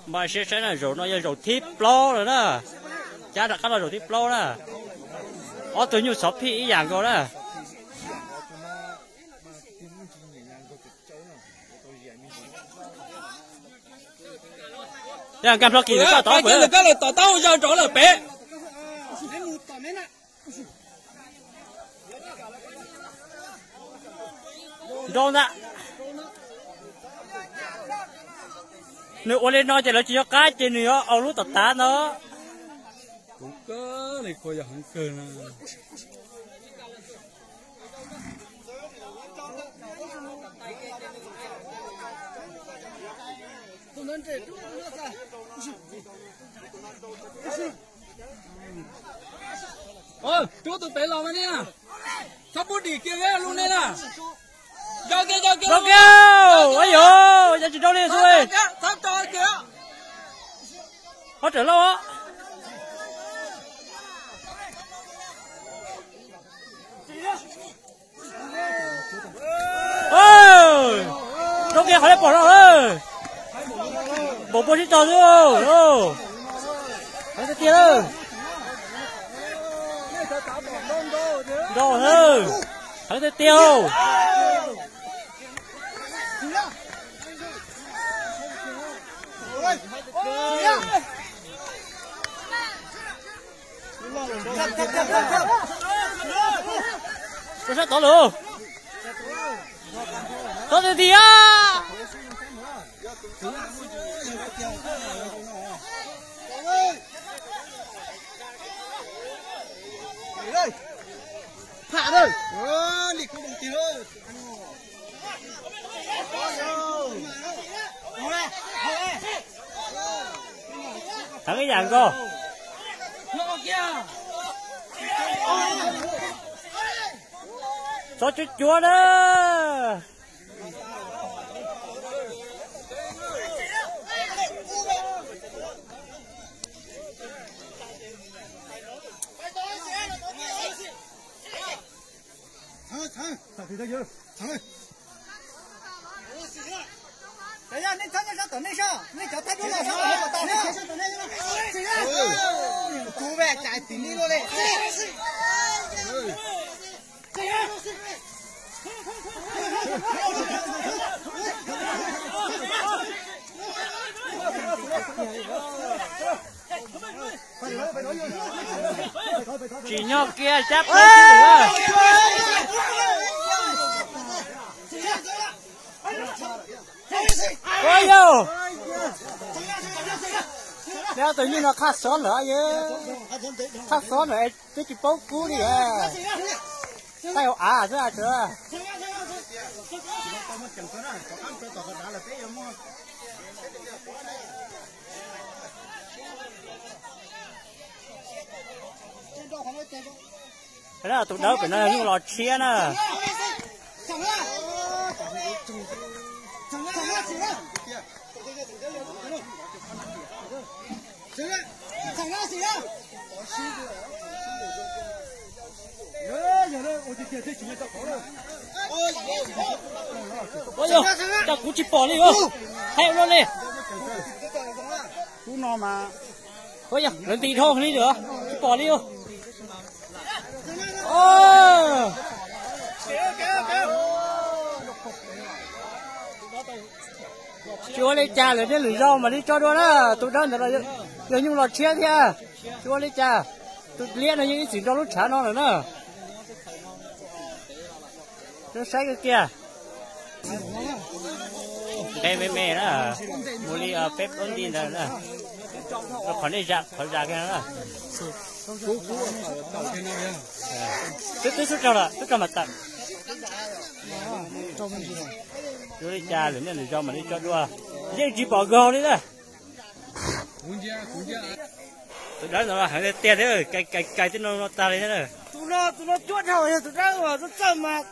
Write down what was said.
Npaj siab saib na, zaum no yog zaum thib plaub lawm na. Cab rov qab los zaum thib plaub na. Ob tug nyuj xov phij ib yam nkaus na. Nkag Nplog Kim, koj tom taub, tom taub zog rov lawm pem. Nrau ntag. Nws ua li no ces lawv tsis nco qab ces nws yuav aus lub tom tav no. Kuv koj li kua yog heev kawg na. Rub tus pem los mas ne, txhob pub dim kiag lub ne na. Rau kiag, rau kiag, ua yog yog tsis rau li xwb. Qhov raws lauj. Rau kiag qhov li pom no. Npaum npua sib tog xwb. Heev tiag tiag. Nrau, heev tiag tiag. Rau sab tod lawm. Tod tiag tiag. Thov ib yam nkaus. Txhob cuab cuab na. Nej txhob nyob sab tom nej sab, nej cov thab dub los sab tom nej sab tom nej. Kuv ve cas tim nej luaj li. Tsim nyog kiag cab plaub xwb. Ua yog, nej ob tug nyuj no qhab xob lawm, qhab xob lawm twb tsis paub kub li. Taij hauv av xwb. Tus dawb pem no yog nyuj los tshiab na. Ua yog, cas kuv tsis pom li os. Hais ua luaj li. Kub no mas, ua yog lawv nti dhau li lawm, tsis pom li os. Tsis ua li cas, lwm niaj lwm zaus mam li tso dua na. Tus dawb ntawd yog nyuj los tshiab thiab. Tsis ua li cas, tus liab no yeej ib txwm nrog lub tshav no lawm na. Saib kiag kiag. Nqe me me na, mus li peb plaub nti ntawd na. Qhov nej zam, qhov zam kiag na. Twb twb xub raug lawm, xub raug mas tawm. Tsis ua li cas, lwm niaj lwm zaus mam li tso dua. Yeej tsis pom nkaus li na. Tus dawb no heev tiag tiag thiab, kais kais tej no no tag li thiab na. Tus no, tus no cuab dhau, yog tus dawb uas txawj txawj mas.